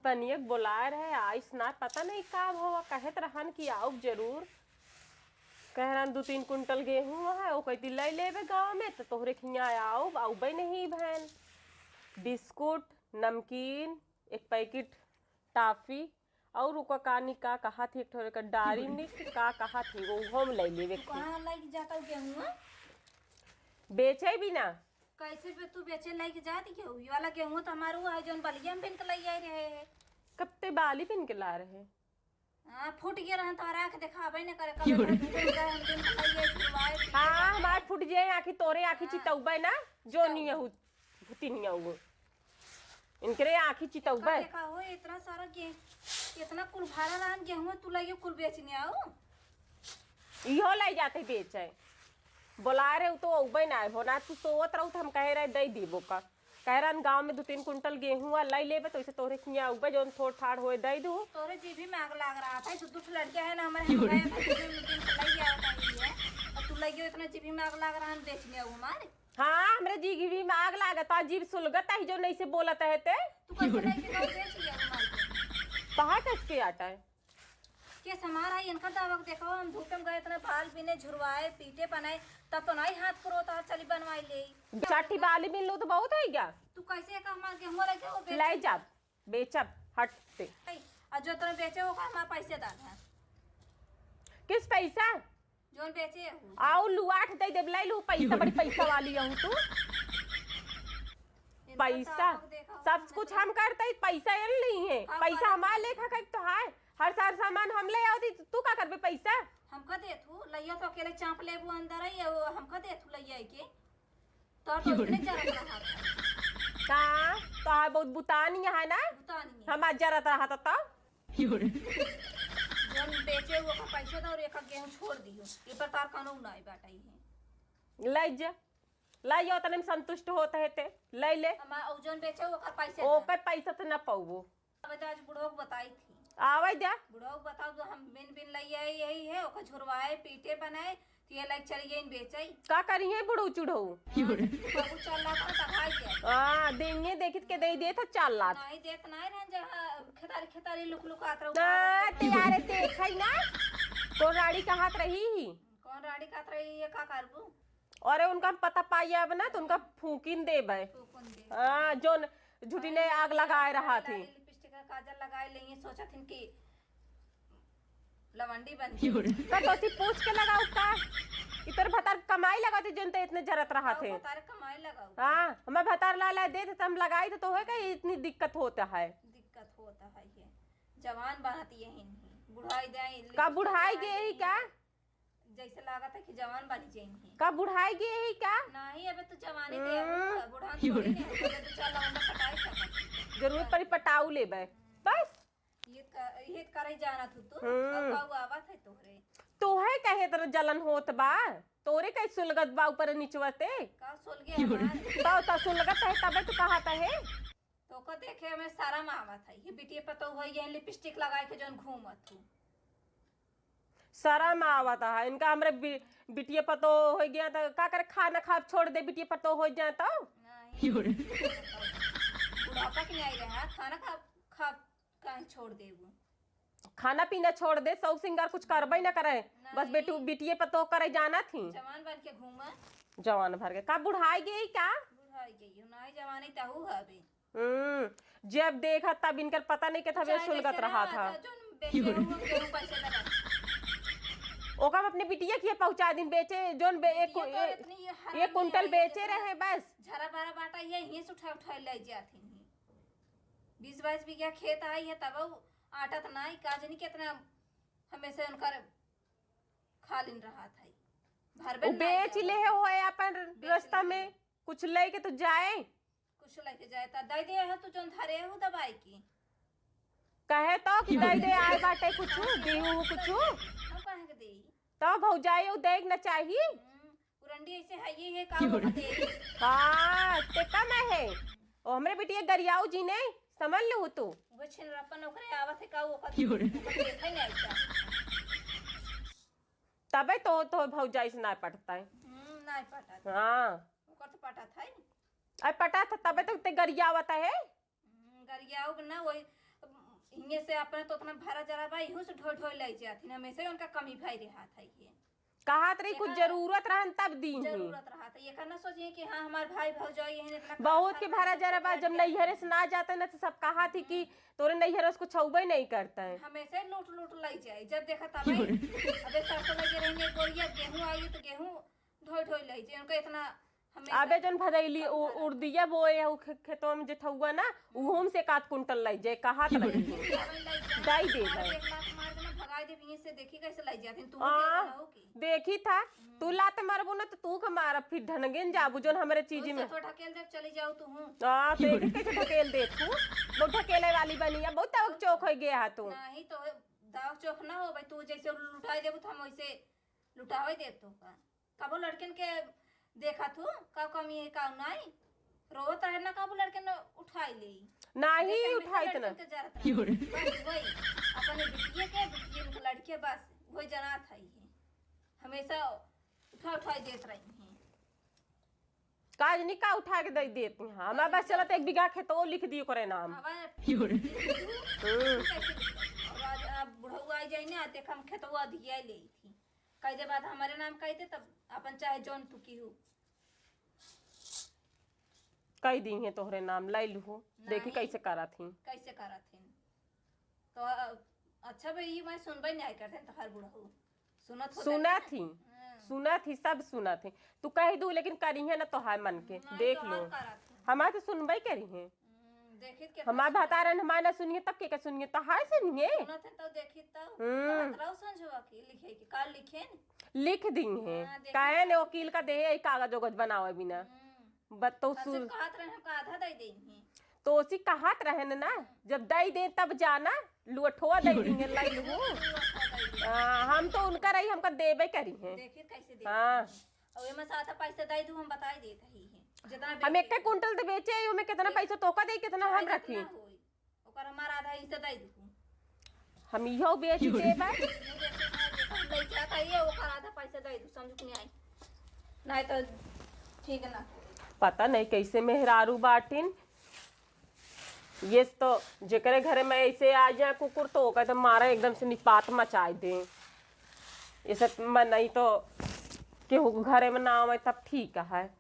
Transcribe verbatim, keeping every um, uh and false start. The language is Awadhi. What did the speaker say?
तनियक बोलाए रहे, आइस ना, पता नहीं का भवा, कहत रहन कि आउब जरूर। कह रहन, "दू तीन कुंटल गेहूं है, ओ कहती लइ लेबे गाँव में, त तोहरे खियाँ आउब, आउबे नहीं भैन।" बिस्कुट, नमकीन, एक पैकेट टाफी, और ओका का नी का कहत ही, एक ठो एकर डारी मिक्स का कहत ही, वो हम लइ लेबे। तू कहाँ लइ के जाता हूँ गेहूँ? बेचे भी ना। कैसे बे तू बेचे लइ के जाती गेहूँ? ये वाला गेहूँ तो हमारा वो है, जौन बलिया में बिन के लइ आए रहे हैं। कब ते बाली बिन के ला रहे? हाँ, फूट गया रहन तो आँख देखाबे न करे। कब क्यों रे? इतना धूप में गए, हम बिन के लइ आए, छुड़वाए, पीटे हाँ, बाटे। हमार फूट जाए आँखी, तोरे आँखी हाँ। चितौबे ना, जो चितौबे। नहीं है, भूतिनिया वो। इनकरे आँखी चितौबे। देखा हो, इतना सारा गे-, इतना कुल भरा रहन गेहूँ, तू लइयो कुल बेचने आओ। इहो लइ जाते बेचे। बोला रहे, उ तो अउबे ना हो ना, तू सोवत रहू तो हम कहे रहे, "दइ दीबो का।" कह रहन, "गाँव में दू तीन कुंटल गेहूँ आ, लइ लेबे, तो इसे तोहरे खियाँ अउबे, जौन थोड़ ठाड़ होए, दइ दू।" तोरे जीभी में आग लाग रहा था, दू दू ठो लड़के हैं ना हमारे, हम गए, तो तुमने मुझे लइ गया, बताइए। और तू लइ गयो, इतना जीभी में आग लाग रहा है, बेचने आओ हमारे। हाँ, हमरे जीभी में आग लागत, आ जीभ सुलगत है, जो नहीं से बोलत है ते। तू कैसे लेके गए, बेच लिया वो माल को? कहाँ कस के आटा है? के समार है, इनका दावा के देखो, हम धूपे में गए, इतना बाल बिने, झुरवाए, पीटे बनाए, तब तो नहीं हाथ पुरोता, चली बनवाई ले। चार ठी बाली बिन लो तो बहुत है क्या? तू कैसे का हमार गेहूं लेके वो बेच ले जा, बेचब, हट से। नहीं, और जो तोरे बेचे हो, हमार पैसे डाल है। किस पैसा? जौन बेचे हूँ। आउ लुआठ दे देब, लाई लू पैसा, बड़ी पैसा वाली हूँ तू। इनका पैसा, ताकत देखा सब हूँ कुछ मैं। हम करते ही, पैसा ये ली है, का पैसा करब? हमार लेखा का तो है, हर साल सामान हम ले आवती, तू का करबे पैसा? हमका देत हूँ, लइया तो अकेले चाप लेबू अंदर है, ये वो हमका देत हूँ लइया के। तोर तो इतने जरत रहा था। का? तोहार बहुत बुतानी है ना? बुतानी है। हमार जरत रहा था तब? जौन बेचे वो का पैसा दो और एक गेहूं छोड़ दियो। ये पर तार कानून ना आई बाटा ही है। ले जा। ले जाओ, तने में संतुष्ट होत है ते। ले ले। हमार, और जौन बेचे वो का पैसा ओ दे। पे पैसा तो ना पाऊबो। अब तो आज बुढ़ऊ को बताई थी। आवे जा। बुढ़ऊ को बताओ तो हम बिन बिन लइ आई यही है, ओकर झुरवाए, पीटे बनाए, तो ये लाइक चली गई बेचई। का करिहे बुढ़ऊ चुढ़ऊ? बाबू चल रहा था, तो भाई गया। हाँ, देंगे देखित के दे देत है चार लाख। नहीं देत नहीं रहन, जहाँ खेतारी खेतारी लुक लुक आत रहो। हाँ, ते यारे देखई ना, कौन राड़ी कहत रही? कौन राड़ी कहत रही, ये का करबू? अरे उनका पता पाई अब ना, तो उनका फूकिन देबे। फूकन दे। हाँ, जौन झूठी ने आग लगाए रहा थे। लिपस्टिक का काजल लगाए लेंगे, सोचत हिन कि लवंडी बन गई। का तोसी पूछ के लगाऊ का? इतर भतार कमाई लगाते जौन ते इतने जरत रहा थे। भतार कमाई लगाऊ। हाँ, हमें भतार ला ला दे दे, तो हम लगाई तो, तो है का इतनी दिक्कत होता है? दिक्कत होता है ये। जवान बनत यही नहीं। बुढ़ाई दे, का बुढ़ाई गई का? जैसे लागत है कि जवान बनी जाएंगी। का बुढ़ाई गई है का? नहीं, अबे तो जवानी दे हम्म। अबू, बुढ़ान थोड़ी ने, अबे तो चल लौंडा पटाई सकत। जरूरत पड़ी पटाऊ लेबे। बस। ये क-, ये करे जाना तू, तू। हम्म। अब का आवत है तोहरे? तोहे कहे तरह जलन होत बा? तोरे कहे सुलगत बा ऊपर निचवा ते? का सुलगे हमार? तो, तो सुलगत है तबे तो कहत है। तो को देखे में शरम आवत है। ये बिटिया पतोह होई गए लिपस्टिक लगाए के जौन घूमत हूँ। शरम आवत है इनका, हमरे बि-, बिटिया पतोह हो गया तो का करे, खाना खाब छोड़ दे, बिटिया पतोह हो जाए तो। नहीं। बुढ़ापा के नहीं आई रहा, खाना खा, खा, काहे छोड़ देबू? खाना पीना छोड़ दे, शौक सिंगार कुछ करबे ना करे, बस नहीं। बेटू, बिटिया पतोह करे जाना थी। जवान बन के घूमा। जवान भर के, का बुढ़ाई गई का? बुढ़ाई गई हो, नहीं जवानी तहू हबे। हम्म, जब देखा तब इनकर पता नहीं के था, चाहे सुलगत जैसे रहा ना, था। जौन बेचे हो, हम केहू पैसे दे। ओका हम अपने बिटिया के पहुंचा दिन बेचे, जौन बे-, एक बिटिया कु-, तो ए-, इतनी ये हरामी एक कुंटल है, बेचे इतना रहे बस। झरा बारा बाटा ये यहीं से उठा उठा ले जात ही। बीस बाईस बीघा खेत आई है, तब वो आटा तो ना, का जानी कितना हमेशा उनकर खालिन रहा था। भरबे वो नहीं बेच जाता। ले है, वो है अपन बेच रास्ता ले। में कुछ लेके तो जाए। कुछ लेके जाए ता दे दे है, तू जौन धरे हो दवाई की। कहे तो कि दे दे, आए बाटे कुछ, देहू कुछ। हम कहे के देई? तो भौजाई वो देख न चाही। हम्म, पुरंडी ऐसे है, ये है का वो दे। हाँ, ते कम है। ओ हमरे बिटिया गरियाऊ जी ने, समझ लू तू। वो छिनरापन ओकरे आवत है का, वो ओकर, ओकर देखे नहीं अच्छा। तबे तो, तो भौजाई से ना पटता है। हम्म, नहीं पटत। हाँ। ओकर तो पटत है। अरे पटत है, तबे तो ते गरियावत है। हम्म, गरियाऊ ना, वही इहे से अपना तो उतना भरा जरा बा, इहू से ढोई ढोई लाई जात ही, हमेशा ही उनका कमी भाई रहत है। ये कहत रही कुछ एकर जरूरत रहन तब दी ही। जरूरत रहत है, एकर ना सोचिए कि हाँ, हमार भाई भौजाई है, इतना बहुत के भरा जरा बा। जब नैहरे से ना जाते ना तो सब कहत ही कि तोरे नैहरे से कुछ छउबे नहीं करता है। हमेशा लूट लूट लाई जाए, जब देखा तब। अबे सरसों लगे रहेंगे बोरिया, गेहूं आई तो गेहूं ढोई ढोई लाई जाए, उनका इतना हमेशा अबे जौन भदैली उ-, उर्दिया बोए है उ खे-, खेतवा में जेठउआ ना, उहो में से एक आध कुंटल लाई जाए, कहत रही। दाई दे और भाई। एक लात मार के ना भगाई दे, इहे से देखी कैसे लाई जात है, तू हाँ, के हो कि? देखी था, तू लात मारबू ना तो तू के मारब, फिर ढनगेन जाबू जौन हमरे चीज तू में। से तो ढकेल देब, चली जाऊ तू हूँ। हाँ, तो एक कैसे ढकेल दे तू? बहुत ढकेले वाली बनी है, बहुत दवक चौक हो गया है तू। नहीं तो दवक चौक ना हो भाई, तू जैसे लुटाई देबू तो हम वैसे लुटावे देब तो का। कबो लड़कन के देखा तू, का कमी है, का नाई? रोवत रहे ना, कबो लड़कन उठाई ले। नाही, देखे में उठाइत ना। लड़कन के जरत रहे। बस वही, अपने बिटिये के, बिटिये के लड़के, बस वही जनात है ये। हमेशा उठा उठाई देत रही हैं। काज नहीं का उठा के दे देती हैं। हमारे बस चलत एक बीघा खेतो लिख दियो करे नाम। हमारे हम्म। कैसे लिखा? और आज अब बुढ़ऊ आई जाई ना, देख हम खेतवा अधिया ले थी। कह दे बाद हमारे नाम कह दे, तब अपन चाहे जौन तू की हो। कह दी है तोहरे नाम, लाई लूहो। देखी नहीं। कैसे करत ही। कैसे करत ही? तो, अ, अच्छा भाई, ये मैं सुनबे नहीं करते तोहर बुढ़ऊ। सुनत हो सुनत तनी? ही, हाँ। सुनत ही, सब सुनत ही। तू कह दू, लेकिन करिहे ना तोहार मन के। नहीं, देख तो लो। और करत ही। हमार तो सुनबे करिहे। हम्म, देखित के हमार सुनत भतारन हमार ना सुनिए, तब के, के सुनिए? तोहार सुनिए। सुनत है तो देखित तो। हम्म। कहत रहो संझवा की लिखे की, काल लिखे न? लिख दी है। हाँ, देखित काहे ने तो। वकील का देहे, ई कागज ओगज बनावे बिना। हम्म। बत तो तब से सुन। कहत रहे, हमका आधा दे देइहीं। तो उसी कहत रहे न ना, जब दई दे तब जाना, लुअठवा दई देंगे, लाई लुहु। हाँ, हम तो उनका रही, हमका देबे करी हैं। देखिए कैसे देते हाँ। हैं। और एमे से आधा पैसा दे दू, हम बताई देत ही हैं। जितना हम बेचे एक कुंटल तो बेचे ही, ओमे कितना पैसा तोका दे, कितना हम रखी? होई, ओकर हमार आधा हिस्सा दे दू। हम इहो बेच देबे। हम लइका था ये, ओकर आधा पैसा दे दू, समझ के नहीं आई। नहीं तो ठीक ना। पता नहीं कैसे मेहरारू बाटिन। ये तो जेकरे घरे में ऐसे आ जाए कुकुर, तो ओकर तो मारा एकदम से निपात मचाई दे। ऐसे मैं नहीं तो केहू घरे में ना आवे, तब ठीक है।